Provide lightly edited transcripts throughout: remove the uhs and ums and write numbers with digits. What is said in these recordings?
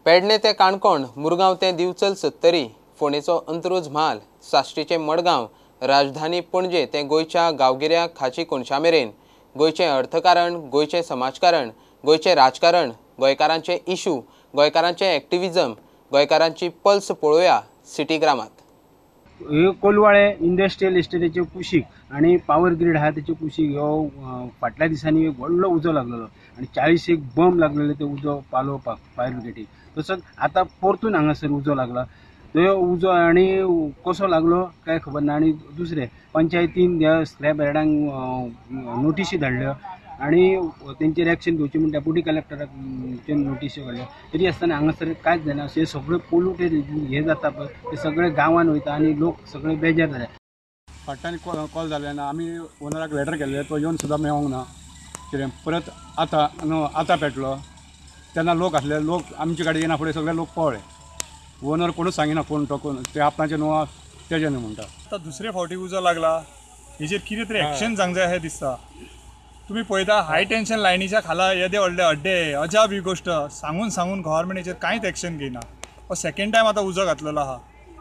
पेडणे ते काणकोण, मुरगांव ते दिवचल सत्तरी, फोंडेचो अंत्रुज म्हाल, साश्टीचे मडगांव, राजधानी पणजे ते गोंयच्या गांवगिऱ्या खाची कोनशा मेरेन गोंयचें अर्थकारण, गोंयचें समाजकारण, गोंयचें राजकारण, गोंयकारांचे इशू, गोंयकारांचें एक्टिविजम, गोंयकारांची पल्स पळोवया सिटीग्रामात। हे कोलवाळे इंडस्ट्रियल इस्टेटीचे कुशीक आनी पावर ग्रीड आहा तेचे कुशीक ह्यो फाटल्या दिसांनी एक व्हडलो उजो लागलेलो आनी 40 एक बम लागलेले ते उजो पालोवपाक फायर ब्रिगेडीक। तसोच आतां परतून हांगासर उजो लागला। तो उजो आनी कसो लागलो काय खबर ना। आनी दुसरें पंचायतीन ह्या स्क्रॅप यार्डांक नोटिशी धाडल्यो आनी तेंचेर एक्शन घेवची म्हूण डेप्युटी कलेक्टराक नोटिशी काडल्यो, तरी आसतना हांगासर कांयच जायना। हे सगळे पोल्युटेड हे जाता पळय ते सगळे गांवान वयता आनी लोक सगळे बेजार जाले। फाटल्यान कॉल जाले ना, आमी ओनराक लेटर केल्ले, तो येवन सुद्दां मेळोंक ना कितें। परत आतां न्हू आतां पेटलो तेन्ना लोक आसले, लोक आमची गाडी येना फुडें सगळे लोक पळ्ळे। ओनर कोणूच सांगिना कोण तो कोण, ते आपणाचे न्हू तेजे न्हू म्हणटा। आतां दुसरे फावटी उजो लागला, हेजेर कितें तरी एक्शन जावंक जाय अशें दिसता। तुमी पळयता हाय टेन्शन लायनीच्या खाला येदे व्हडले अड्डे, अजाब ही गोश्ट सांगून सांगून गव्हर्मेंट हेचेर कांयच एक्शन घेयना। हो सेकेंड टायम आतां उजो घातलेलो आहा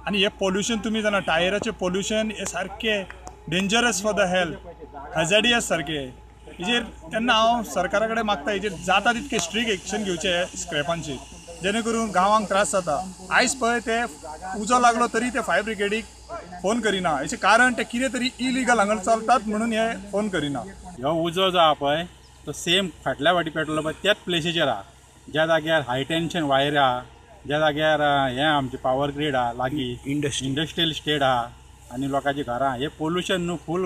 आनी हें पोल्युशन तुमी जाणा, टायराचें पोल्युशन हें सारकें dangerous for the health, hazardous सारकें। हेजेर तेन्ना हांव सरकारा कडेन मागता हेजेर जाता तितकें स्ट्रीक एक्शन घेवचें स्क्रॅपांचेर, जेणे करून गांवांक त्रास जाता। आयज पळय ते उजो लागलो तरी ते फायर ब्रिगेडीक फोन करिना, हेचें कारण ते कितें तरी इलिगल हांगा चलतात म्हणून हे फोन करिना। हो उजो जो आहा पळय तो सेम फाटल्या फावटी पेटलो पळय त्याच प्लेसीचेर आहा, ज्या जाग्यार हाय टेन्शन वायर आहा, ज्या जाग्यार हें आमचें पावर ग्रीड आहा लागीं, इंडस्ट्रियल इस्टेट आहा आनी लोकांची घरां। हें पोल्युशन न्हू फूल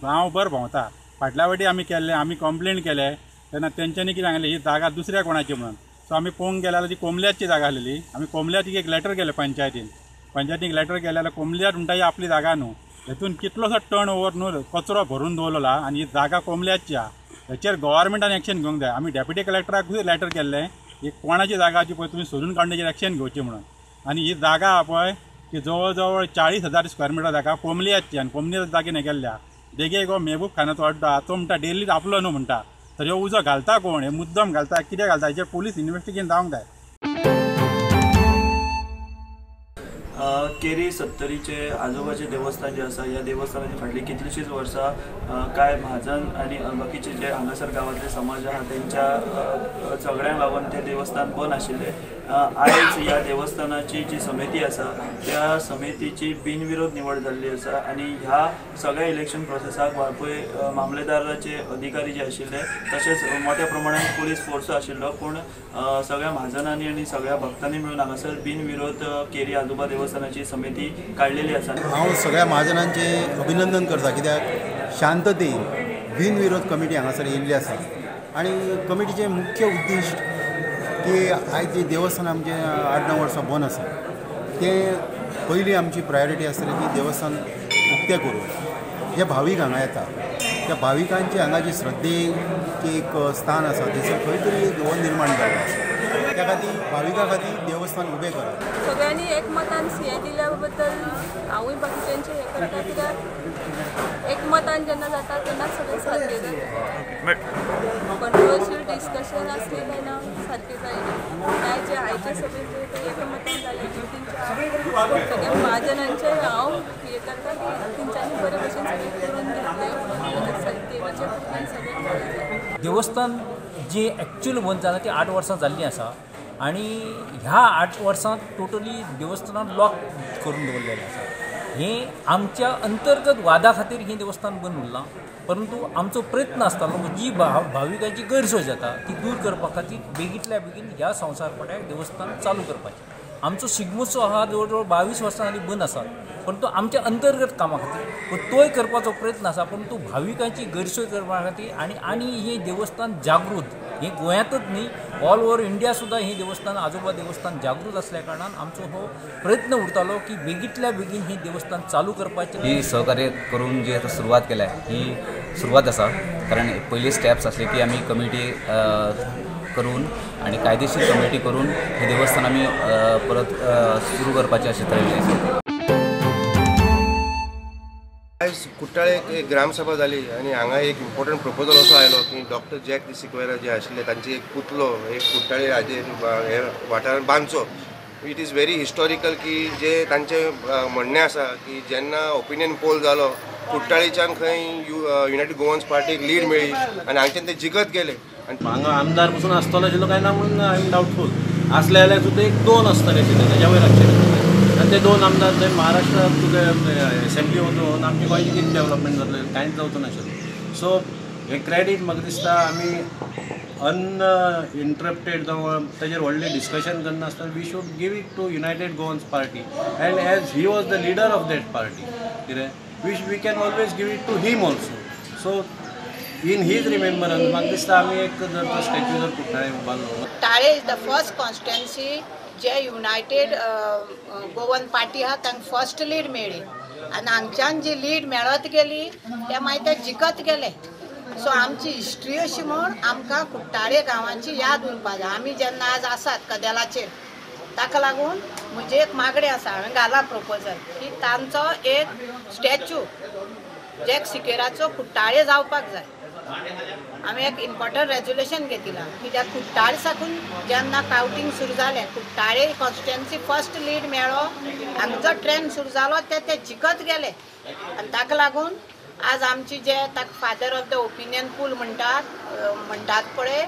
गांवभर भोंवता। फाटल्या फावटी आमी केल्लें, आमी कंप्लेन केलें तेन्ना तेंच्यांनी कितें सांगलें ही जागा दुसऱ्या कोणाची म्हणून। सो आमी पळोवंक गेले जाल्यार ती कोमल्याची जागा आसलेली। आमी कोमल्याची एक लेटर केलें पंचायतीन, पंचायतीक लेटर केलें जाल्यार कोमल्यात म्हणटा ही आपली जागा न्हू, हेतून कितलोसो टर्न ओवर न्हू कचरो भरून दवरलेलो आहा आनी ही जागा कोमल्याची आहा। हेचेर गव्हर्मेंटान एक्शन घेवंक जाय। आमी डेप्युटी कलेक्टराकूय लेटर केल्लें ही कोणाची जागा ती पळय तुमी सोदून काडून तेजेर एक्शन घेवची म्हणून। आनी ही जागा आहा पळय ती जवळ जवळ 40,000 स्क्वेअर मिटर जागा कोमलियाची आनी कोमलिया जागे न्ही केल्ल्या। देगेक हो मेहबूब खानाचो अड्डो आहा, तो म्हणटा डेली आपलो न्हू म्हणटा, तर ह्यो उजो घालता कोण, हे मुद्दम घालता कितें घालता, हेचेर पुलीस इन्वेस्टिगेशन जावंक जाय। केरी सत्तरीचे आजोबाचे देवस्थान जे आसा, ह्या देवस्थानाची फाटलीं कितलींशींच वर्सां कांय म्हाजन आनी बाकीचे जे हांगासर गांवांतले समाज आहा तेंच्या झगड्यांक लागून तें देवस्थान बंद आशिल्लें। आयज ह्या देवस्थानाची जी समिती आसा त्या समितीची बिनविरोध निवड जाल्ली आसा आनी ह्या सगळ्या इलेक्शन प्रोसेसाक वाळपय मामलेदाराचे अधिकारी जे आशिल्ले तशेंच मोठ्या प्रमाणात पुलीस फोर्स आशिल्लो, पूण सगळ्या म्हाजनांनी आनी सगळ्या भक्तांनी मेळून हांगासर बिनविरोध केरी आजोबा देवस्थानाची समिती काडलेली आसा। हांव सगळ्या महाजनांचे अभिनंदन करता, कित्याक शांततेन बिनविरोध कमिटी हांगासर येयल्ली आसा आनी कमिटीचें मुख्य उद्दिश्ट की आयज जें देवस्थान आमचें 8-9 वर्सां बंद आसा तें पयलीं आमची प्रायोरिटी आसतली की देवस्थान उक्तें करूं। जे भावीक हांगा येता त्या भाविकांची हांगा जी श्रद्धेची एक स्थान आसा थंयसर खंय तरी एक हो निर्माण जाल्लो आसा, त्या खातीर भाविकां खातीर देवस्थान उबें करप। सगळ्यांनी एकमतान सीए दिल्या बद्दल हांवूय बाकीच्यांचें हें करता, कित्याक एकमतान जेन्ना जाता तेन्ना सगळें सारकें जाता। कंट्रोवर्शियल डिस्कशन आसलें काय ना सारकें जायना। आयचे आयचे सभेन जें एकमतान जालें तेंच्या सगळ्या महाजनांचें हांव हें करता की तेंच्यांनी बरे भशेन सगळें करून घेतलें म्हणून देवाच्या कृपेन सगळें बरें जालें। देवस्थान जी एक्चुअल बंद जालां ती 8 वर्सां जाल्लीं आसा आनी ह्या 8 वर्सांत टोटली देवस्थानान लॉक करून दवरलेलें आसा। हें आमच्या अंतर्गत वादा खातीर हें देवस्थान बंद उरलां, परंतु आमचो प्रयत्न आसतालो जी भाविकांची गैरसोय जाता ती दूर करपा खातीर बेगींतल्या बेगीन ह्या संवसार पट्याक देवस्थान चालू करपाचें। आमचो शिगमोत्सव आहा जवळ जवळ 22 वर्सां जालीं बंद आसा, परंतु आमच्या अंतर्गत कामा खातीर तोय करपाचो प्रयत्न आसा, परंतु भाविकांची गैरसोय करपा खातीर आनी आनी हें देवस्थान जागृत हें गोंयांतच न्ही ऑल ओवर इंडिया सुद्दां हें देवस्थान आजोबा देवस्थान जागृत आसल्या कारणान आमचो हो प्रयत्न उरतालो की बेगींतल्या बेगीन हें देवस्थान चालू करपाचें। ही सहकार्य करून जी आतां सुरवात केल्या ही सुरवात आसा, कारण पयली स्टेप्स आसले की आमी कमिटी करून आनी कायदेशीर कमिटी करून हें देवस्थान आमी परत सुरू करपाचें अशें थारायलें। आयज कुट्टाळे एक ग्रामसभा जाली आनी हांगा एक इम्पॉर्टंट प्रपोजल असो आयलो की डॉक्टर जॅक डिसिक्वेरा जे आशिल्ले तांचे एक पुतलो एक कुट्टाळे हाजेर हे वाठारान बांदचो. It is very historical की जे तांचें म्हणणें आसा की जेन्ना ओपिनियन पोल जालो कुट्टाळीच्यान खंय युनायटेड गोवन्स पार्टीक लीड मेळ्ळी आनी हांगच्यान ते जिखत गेले. आनी हांगा आमदार पसून आसतलो आशिल्लो काय ना म्हणून I am doubtful. आसले जाल्यार सुद्दां एक दोन आसतले आशिल्ले, तेज्या वयर आसचे. आनी ते दोन आमदार थंय महाराष्ट्राक तुगे एसेंब्ली वचून आमची गोंयची कितें डेवलपमेंट जातलें कांयच जावचो नाशिल्लें. सो हें क्रेडीट म्हाका दिसता आमी अनइंटरप्टेड जावं ताजेर व्हडलें discussion करनासतना we should give it to United Goans Party and as he was the leader of that party कितें we can always give it to him also. So in his remembrance म्हाका दिसता आमी एक जर तो स्टॅच्यू जर कुट्टाळे उबारलो. कुट्टाळे is the first constituency J United Goan party आहा तांकां फर्स्ट लीड मेळ्ळी आनी हांगच्यान जी लीड मेळत गेली ते मागीर ते जिखत गेले. सो आमची हिस्ट्री अशी म्हूण आमकां कुट्टाळे गांवाची याद उरपा जाय. आमी जेन्ना आज आसात कदेलाचेर ताका लागून म्हजें एक मागणें आसा, हांवें घालां प्रपोजल की तांचो एक स्टॅच्यू जॅक सिकेराचो कुट्टाळे जावपाक जाय. आमी एक इम्पॉर्टंट रेजोल्युशन घेतिलां कित्याक कुट्टाळे साकून जेन्ना कावंटींग सुरू जालें कुट्टाळे कॉन्स्टिट्युएन्सी फर्स्ट लीड मेळ्ळो, हांगचो ट्रेंड सुरू जालो ते जिखत गेले आनी ताका लागून आज आमची जे ताका father of the opinion poll म्हणटात पळय,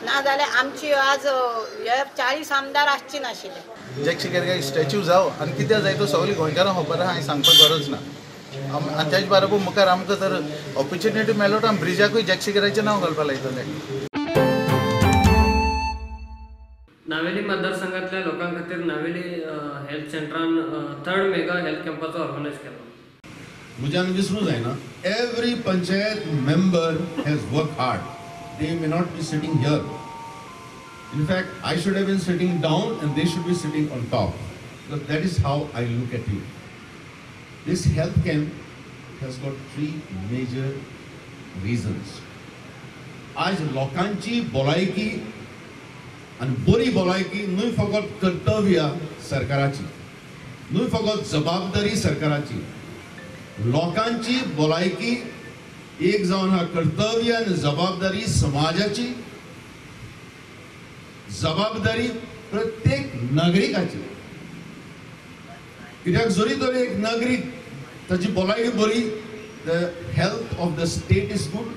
ना जाल्यार आमची आज हे 40 आमदार आसचे नाशिल्ले. जॅक सिकेरा स्टॅच्यू जावं आनी कित्याक जाय तो सगळीं गोंयकारांक खबर आहा, हांवें सांगपाक गरज ना. आनी त्याच बरोबर मुखार आमकां जर ऑपॉर्च्युनिटी मेळ्ळो तर आमी ब्रिजाकूय जॅक सिकेराचें नांव घालपाक लायतले. नावेली मतदारसंघातल्या लोकां खातीर नावेली हेल्थ सेंटरान थर्ड मेगा हेल्थ कॅम्पाचो ऑर्गनायज केलो. म्हज्यान विसरूं जायना, every panchayat member has work hard. They may not be sitting here. In fact I should have been sitting down and they should be sitting on top, because that is how I look at you. This health camp has got three major reasons. आज लोकांची भलायकी आनी बरी भलायकी न्हय फकत कर्तव्य सरकाराची, न्हय फकत जबाबदारी सरकाराची, लोकांची भलायकी एक जावन हा कर्तव्य आनी जबाबदारी समाजाची, जबाबदारी प्रत्येक नागरिकाची. कित्याक जरी तर एक नागरीक ताची भलायकी बरी, the health of the state is good,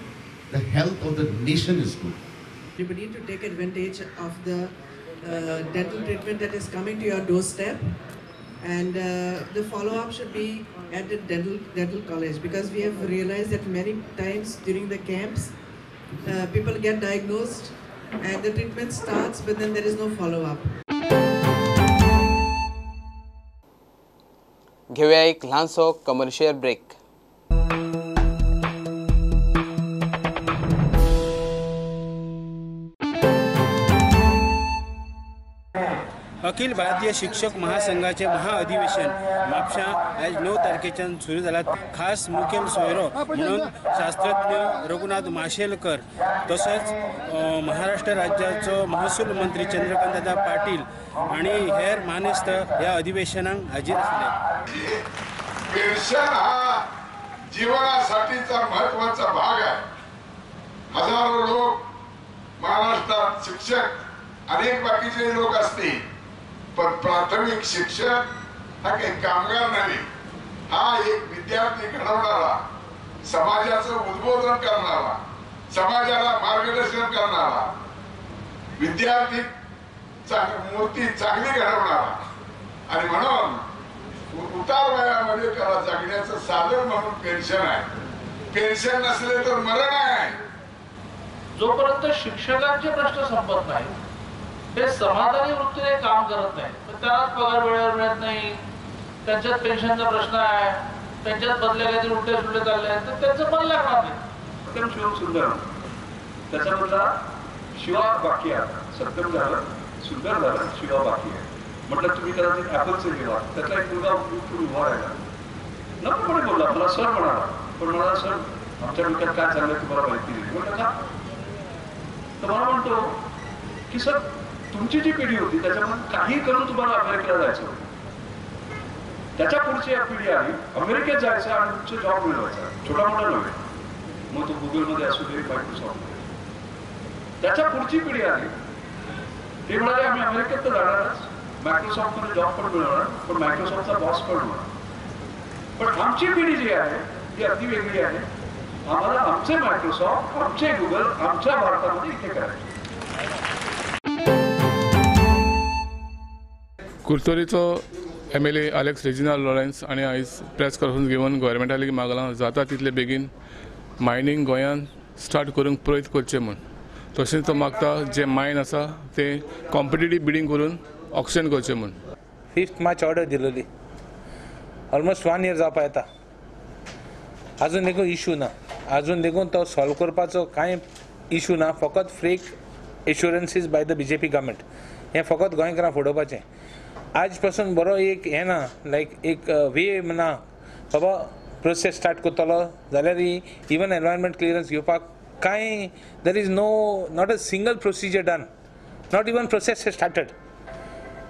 the health of the nation is good. You need to take advantage of the dental treatment that is coming to your doorstep, and the follow-up should be at the dental college, because we have realized that many times during the camps people get diagnosed and the treatment starts, but then there is no follow-up. घेऊया एक ल्हानसो commercial break. Akhil Bharatiya शिक्षक महासंघाचे महाअधिवेशन म्हापशां आयज 9 तारखेच्यान सुरू जाला. खास मुखेल सोयरो म्हणून शास्त्रज्ञ रघुनाथ माशेलकर तसोच महाराष्ट्र राज्याचो महसूल मंत्री चंद्रकांत दादा पाटील आनी हेर मानेस्त ह्या अधिवेशनाक हाजीर आसले. पेन्शन हा जीवनासाठीचा महत्त्वाचा भाग आहे. हजारो लोक महाराष्ट्रात शिक्षक अनेक बाकीचे लोक असतील, पण प्राथमिक शिक्षक हा काही कामगार नाही, हा एक विद्यार्थी घडवणारा, समाजाचं उद्बोधन करणारा, समाजाला मार्गदर्शन करणारा, विद्यार्थी मूर्ती चांगली घडवणारा आणि म्हणून उतार वयामध्ये त्याला जगण्याचं साधन म्हणून पेन्शन आहे. पेन्शन नसले तर मरण आहे. जोपर्यंत शिक्षकांचे प्रश्न संपत नाही, ते समाधानी वृत्तीने काम करत नाही, पण त्यांनाच पगार वेळेवर मिळत नाही, त्यांच्यात पेन्शनचा प्रश्न आहे, त्यांच्यात बदल्या काहीतरी उलटे सुलटे चालले आहेत, तर त्यांचं मन लागणार नाही. सत्यम शिवम सुंदर त्याच्यामधला शिवा बाकी आहे. सत्यम झालं, सुंदर झालं, शिवा बाकी आहे. म्हटलं तुम्ही कदाचित ॲपलचे घेवा. त्यातला एक मुलगा उठून उभा राहिला, नम्रपणे बोलला, मला सर म्हणाला, पण म्हणाला सर आमच्या डोक्यात काय चाललंय तुम्हाला माहिती नाही. म्हटलं का? तर मला म्हणतो की सर तुमची जी पिढी होती त्याच्यामध्ये काही करून तुम्हाला अमेरिकेला जायचं होतं, त्याच्या पुढची एक पिढी आली, अमेरिकेत जायचं आणि उच्च जॉब मिळवायचा, छोटा मोठा नव्हे, मग तो गुगलमध्ये असू दे, मायक्रोसॉफ्टमध्ये. त्याच्या पुढची पिढी आली, ते म्हणाले आम्ही अमेरिकेत तर जाणारच, मायक्रोसॉफ्टमध्ये जॉब पण मिळवणार, पण मायक्रोसॉफ्टचा बॉस पण होणार. पण आमची पिढी जी आहे ती अगदी वेगळी आहे. आम्हाला आमचे मायक्रोसॉफ्ट, आमचे गुगल आमच्या भारतामध्ये इथे करायचे. कुरतोरीचो MLA Alex Reginald Lawrence आनी आयज प्रेस कॉन्फरन्स घेवन गव्हर्मेंटा लागीं मागलां जाता तितले बेगीन मायनींग गोंयांत स्टार्ट करूंक प्रयत्न करचे म्हूण. तशेंच तो मागता जे मायन आसा ते कॉम्पिटेटीव बिडींग करून ऑक्शन करचें म्हूण. 5 मार्च ऑर्डर दिलेली, ऑलमोस्ट 1 इयर जावपा येता, अजून देखून इशू ना, अजून देखून तो सॉल्व करपाचो कांय इशू ना. फकत fake assurances by the BJP government, हें फकत गोंयकारांक फटोवपाचें. आज पासून बरो एक हें ना, लायक एक वे ना बाबा प्रोसेस स्टार्ट करतलो जाल्यार इवन एनवायरमेंट क्लियरन्स घेवपाक कांय there is no not a single procedure done, not even process started.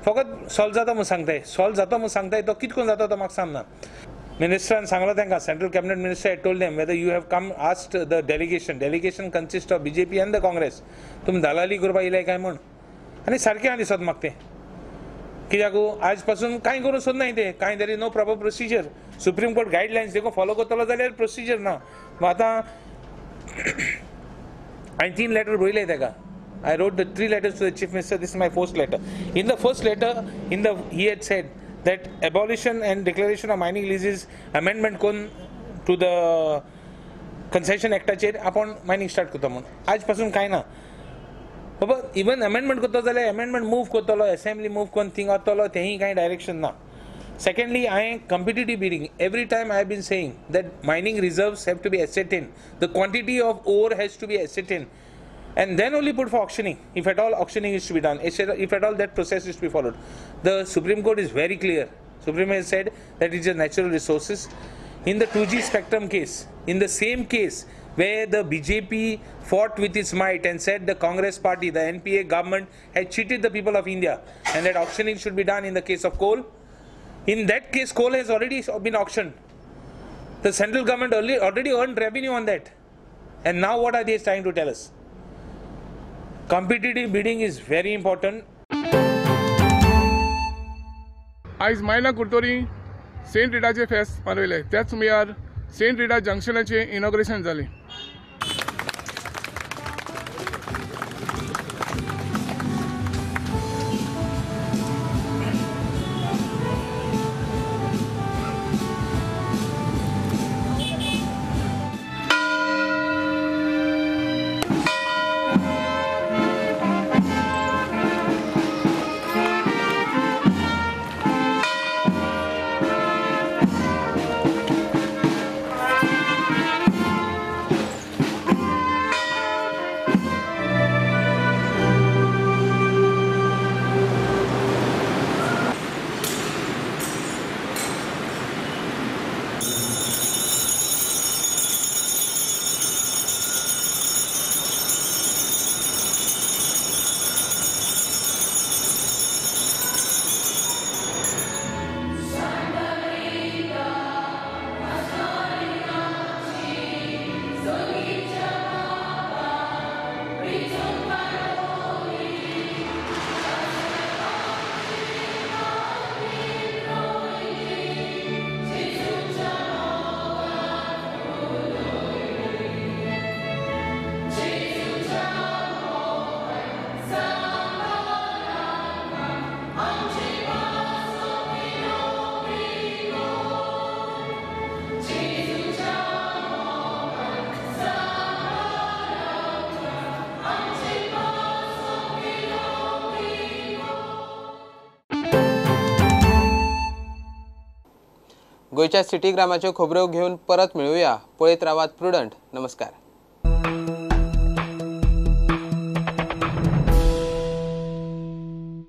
फकत सॉल्व जाता म्हूण सांगताय, सॉल्व जाता म्हूण सांगताय, तो कितें करून जाता तो म्हाका सांगना. मिनिस्टरान सांगलां तांकां, central cabinet minister had told them whether you have come asked the delegation, delegation consist of BJP and the Congress, तुमी दलाली करपाक येयले काय म्हूण. आनी सारकें आहा दिसत म्हाका तें, कित्याक आज पासून कांय करूंक सोदनाय ते, कांय there is no proper procedure. Supreme court guidelines देखून फॉलो करतलो जाल्यार प्रोसिजर ना. आतां हांवें 3 लेटर बरयले ताका. I wrote the 3 letters to the Chief Minister. This is my first letter. In the first letter, he had said that abolition and declaration of mining leases amendment kon to the Concession Act आपण mining start करता म्हणून. आज पासून काय ना बाबा, even amendment करतो जाल्यार अमेंडमेंट मूव करतलो, असेंब्ली मूव करून थिंग वतलो, तेंय कांय डायरेक्शन ना. Secondly, I competitive bidding. Every time I have been saying that mining reserves have to be ascertained, the quantity of ore has to be ascertained, and then only put for auctioning, if at all auctioning is to be done, if at all that process is to be followed. The Supreme Court is very clear. Supreme has said that it is a natural resources. In the 2G spectrum case, in the same case where the BJP fought with its might and said the Congress party, the NPA government had cheated the people of India and that auctioning should be done in the case of coal. In that case, coal has already been auctioned. The central government already earned revenue on that. And now what are they trying to tell us? Competitive bidding is very important. आयज मायना Curtorim Saint रिटाचे फेस्त मनयलें, त्याच सुमार Saint Rita जंक्शनाचें inauguration जालें. गोंयच्या city ग्रामाच्यो खबरो घेवन परत मेळुया. पळयत रावात प्रुडंट. नमस्कार.